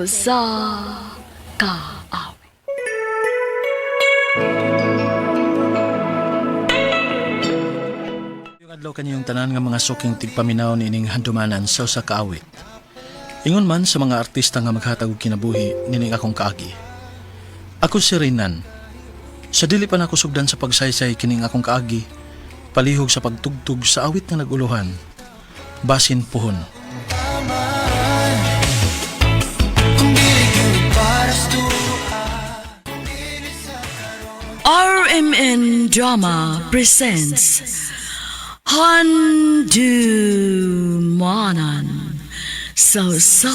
Sa usa ka awit. Yung adlaw kaniyong tanan nga mga suking tigpaminaw niining handumanan sa usa ka awit. Ingon man sa mga artista nga maghatag og kinabuhi nining akong kaagi. Ako si Renan. Sa dili pa nako sugdan sa pagsaysay kining akong kaagi, palihog sa pagtugtog sa awit nga naguluhan. Basin puhon. RMN Drama presents Handumanan sa usa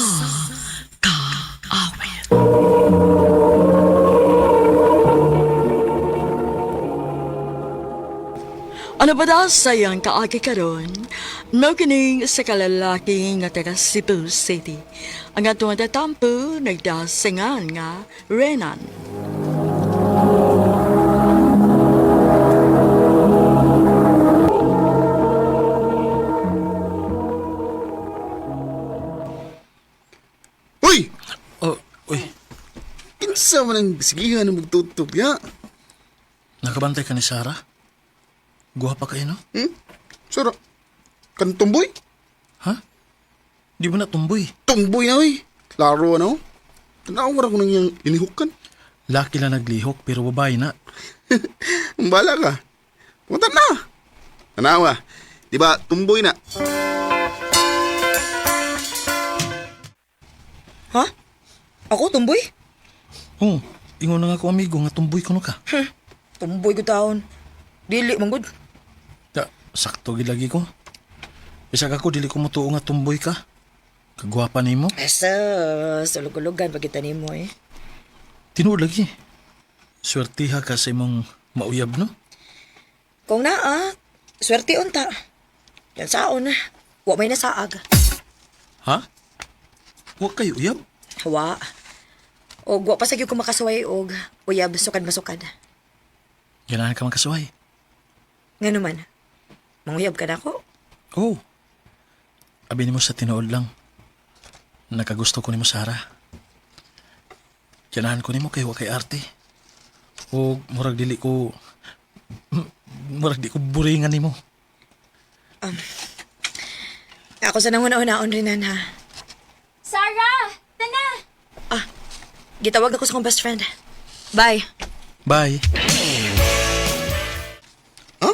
ka awit. Ano ba daw sayang kaagi karon? No kining sa kalalaki nga taga Cebu City. Ang atong tatampo nagdasingan nga Renan. Uy! Oh, uy, Kinsa man ang sigihan ng magtutog ya? nakabantay ka ni Sarah? Guwapa kayo, no? Hmm? Sara, kan tumboy? Ha? Di mo na tumboy. Tumboy na uy. Klaro ano? Tanaw ra ko nang iyang inihukan. Laki lang naglihok pero babae na. Ang bala ka. Punta na. Tanawa. Di ba, tumboy na. Ha? Ako, tumboy? Oh, ingon na nga ko amigo nga tumboy kuno ka. Tumboy ko taon. Dili, manggod. Da, sakto gid lagi ko. Bisag ako dili ko motuo nga tumboy ka. Kagwapa nimo. Asa, sulog-ulugan pag kita nimo eh. Tinuod lagi. Swertiha ka sa imong mauyab no. Kung naa, swerte unta. Yan saon, wa may nasaag. Ha? Wa kay uyab? Wa. Og wa pa sa gyud ko makasuway og uyab sukad masukad. Ganahan ka makasuway. Ngano man, manguyab ka na ako. Oh. Abi nimo sa tinuod lang. Nakagusto ko nimo Sara. Ganahan ko nimo kay wa kay arte. O murag dili ko murag di ko buringan nimo. Ako sa nanguna-unaon rin ha. Sarah! Tana! Ah, gitawag ako sa akong best friend. Bye. Bye. Ha?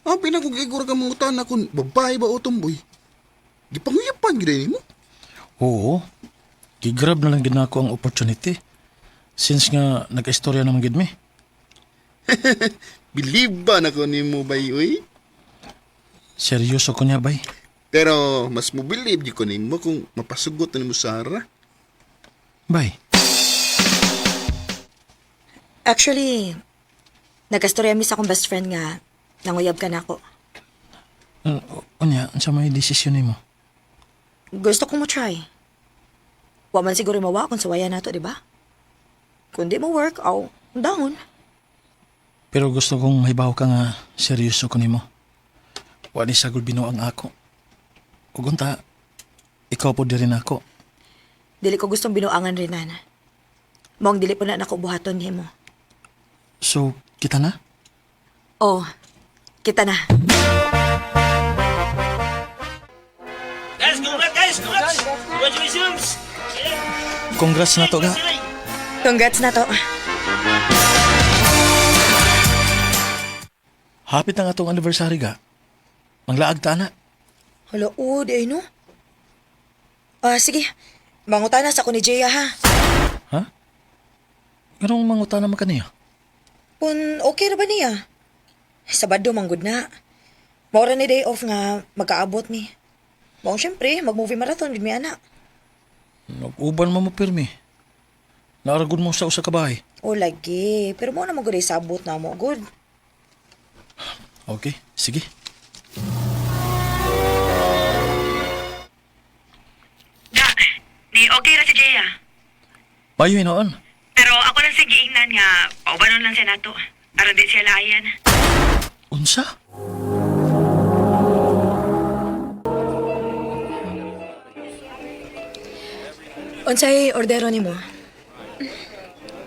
Ah, pinakugigor ka mga na kung babae ba o tumboy. Gipanguyapan gid nimo. Oo. Gigrab na lang gid nako ang opportunity. Since nga nag-istorya naman gid mi. Believe ba na ko nimo bay uy? Seryoso ko niya bay. Pero mas mo believe gyud ko nimo kung mapasugot na nimo Sara. Bay. Actually, nagkastorya mi sa akong best friend nga nanguyab ka na ako. Unya, unsa may desisyon nimo? Gusto kong mo try. Wa man siguro mawa kung suwayan nato, di ba? Kung di mo work, aw, down. Pero gusto kong mahibaw ka nga seryoso ko nimo. Wa ni sagol binuang ako. Ug unta, ikaw po diri nako. Dili ko gustong binuangan rin, nana. Mong dili po na nako buhaton nimo. So, kita na? Oh, kita na. Guys, congrats guys! Congrats! Congratulations! Congrats na to ga. Congrats na to. Hapit na nga tong anniversary ga. Manglaag ta na. Hala, oh, di ay no. Ah, sige. Manguta na sa ko ni Jaya, ha? Ha? Ganong manguta naman kaniya? Kung okay ra ba niya? Sabado, manggod na. Maura ni day off nga magkaabot ni. Maong syempre, mag-movie marathon gid mi ana. Nag-uban mo mo pirmi. Naaragod mo sa usa ka bahay. O lagi, pero mo na magud ay sabot na mo good. Okay, sige. Da, ni okay ra si Jaya. Payo hinoon. Pero ako lang sa giingnan nga paubanon lang siya nato. Aron di siya laayan. Unsa? Unsay ordero nimo?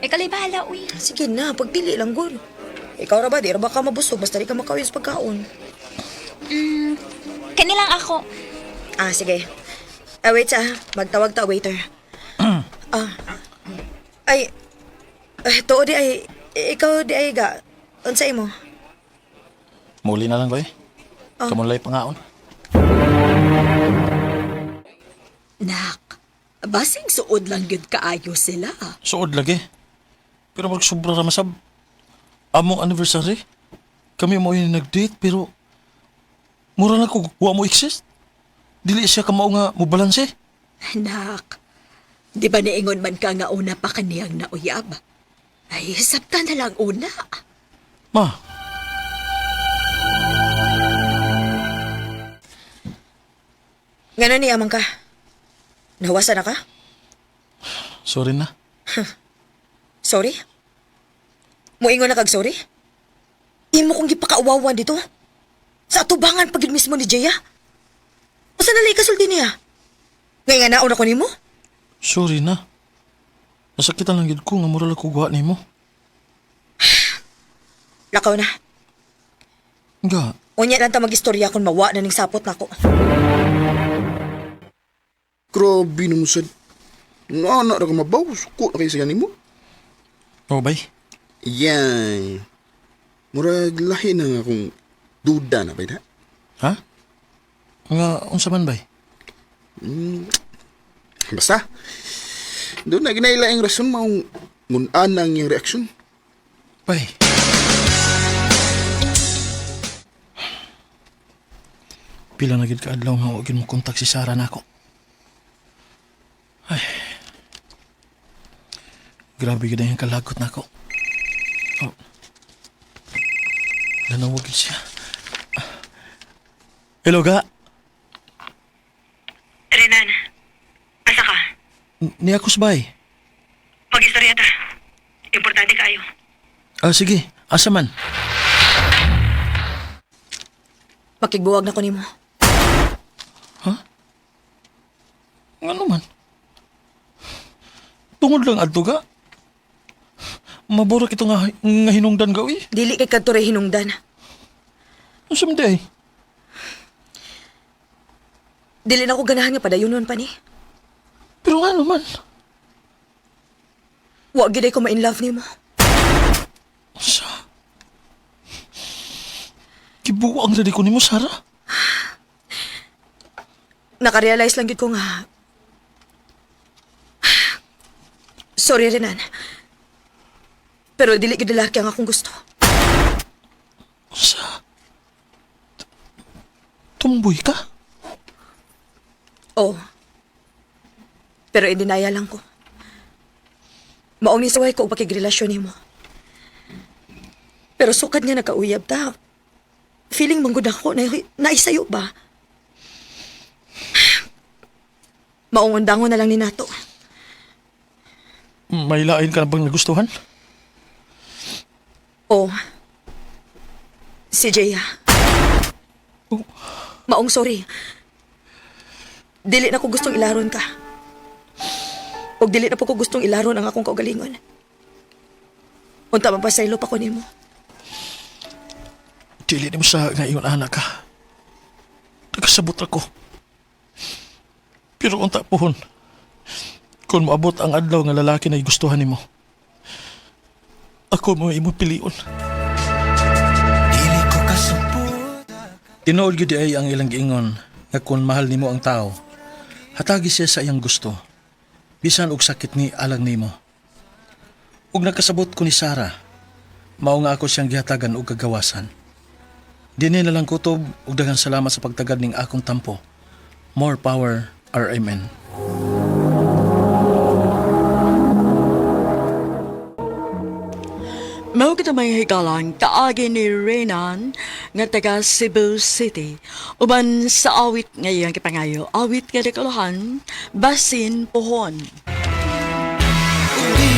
Ikaw bahala, uy. Sige na, pagpili lang gud. Ikaw ra ba, di ra ba ka mabusog basta di ka makauyon sa pagkaon. Kanilang ako. Ah, sige. Ah, wait ah. Magtawag ta, waiter. ah. Ay, eh, tuo di ay, ikaw di ay ga. Unsa imo? Muli na lang ko eh. Kamunlay pangaon. Nak, basing suod lang gyud kaayo sila. Suod lagi. Pero mag sobra ra masab. Among anniversary. Kami mo yung nag-date pero mura lang ko wa mo exist. Dili siya kamao nga mo balanse. Nak, di ba niingon man ka nga una pa kaniyang nauyab? Ay, sabta na lang una. Ma, Ngano ni amang ka? Nahuwasan na ka? sorry na. Sorry? Muingon na kag sorry? Imo kong gipakauwawan dito? Sa atubangan pagid mismo ni Jaya? Usa na lay kasulti niya? Ngay nga naon ako nimo? Sorry na. Nasakitan lang gid ko nga mura lang ko guha nimo. Lakaw na. Nga, Unya lang ta magistorya kung mawa na ning sapot nako. Grabe naman sad. Nga na ra ka mabaw, suko na kayo sa nimo. oh bay. Yan. Murag lahi na nga kung duda na ba da? Ha? Nga unsa man bay? Basta. Doon na ginaila ang rason maong ngunaan ang iyang reaksyon. Bay. Pila na gid ka adlaw nga wa gid mo kontak si Sarah nako. Ay. Grabe gid ang kalagot nako. Oh. Nanawag gid siya. Hello ga. Renan, asa ka? Ni ako bay. Magistorya ta. Importante kayo. Ah, sige. Asa man? Makigbuwag na ko nimo. Ano man? Tungod lang adto ga. Maburak ito nga, nga hinungdan ga, uy. Dili kay kadto ray hinungdan. Ano sa ay? Dili na ko ganahan nga padayonon pa ni. Pero nga naman. Wa gid ay ko ma-in love nimo. Sa... Kibuang dali ko nimo, Sarah. Nakarealize lang gid ko nga. Sorry Renan. Pero dili gid lalaki ang akong gusto. Sa... Tumboy ka? Oo. Pero idinaya lang ko. Maong nisuway ko og pakigrelasyon nimo. Pero sukad nga nakauyab ta. Feeling manggod ako na naisayo ba? Maong undangon na lang ni nato. May lain ka na bang nagustuhan? Oo. Si Jaya. Oh. Maong sorry. Dili na ko gustong ilaron ka. Og dili na po ko gustong ilaron ang akong kaugalingon. Unta mapasaylo pa ko nimo. Dili nimo sa nga ingon anak ka. Nagkasabot ako. Pero unta pohon. Kung moabot ang adlaw nga lalaki na gustuhan nimo. Ako mo imo pilion. Tinuod gyud ay ang ilang giingon nga kung mahal nimo ang tao, hatagi siya sa iyang gusto. Bisan og sakit ni alang nimo. Ug nakasabot ko ni Sarah, mao nga ako siyang gihatagan og kagawasan. Dinhi na lang kutob ug daghang salamat sa pagtagad ning akong tampo. More power, RMN. Mao kita may higalang kaagi ni Renan nga taga Cebu City. Uban sa awit nga iyang kipangayo, awit nga dekolohan, basin pohon. Di